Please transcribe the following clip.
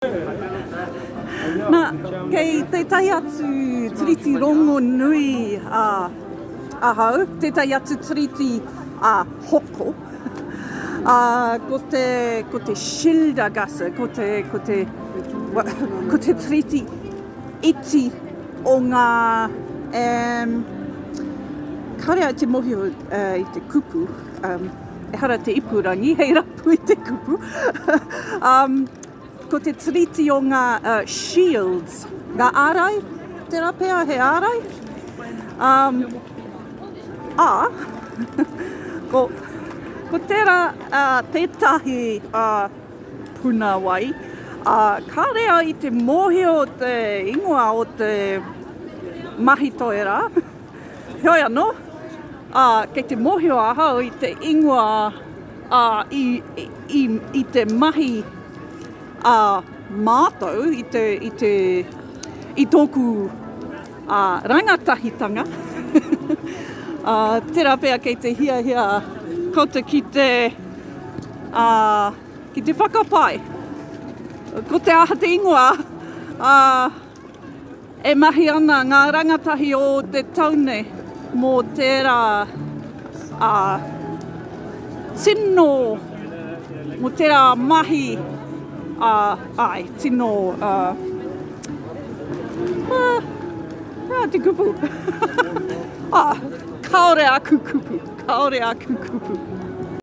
Nā, kei tētahi atu tiriti rongonui a ahau, tētahi atu tiriti a hoko, ā, ko te, ko te Schildergasse, ko te, ko te, ko te tiriti iti o ngā, um, kāore au te mōhio uh, i te kupu, um, ehara te ipurangi hei rapu i te kupu, um, ko te tiriti o ngā uh, shields, ngā ārai, tērā pea he ārai, um, ā, ko, ko tērā uh, tētahi uh, puna wai, ā, kāre au i te mōhio te ingoa o te mahi toi rā, Heoi anō, ā, kei te mōhio ahau i te ingoa, ā, i, i, i te mahi a mātou, i te, i te, i tōku, ā, rangatahitanga, ā, tērā pea kei te hiahia koutou ki te, ā, ki te whakapae. Ko te aha te ingoa, ā, E mahi ana ngā rangatahi o te tau nei mō tērā ā, tino, mō tērā mahi ā, āe, tino, ā, ā, ā, te kupu, ā, kāore aku kupu, kāore aku kupu.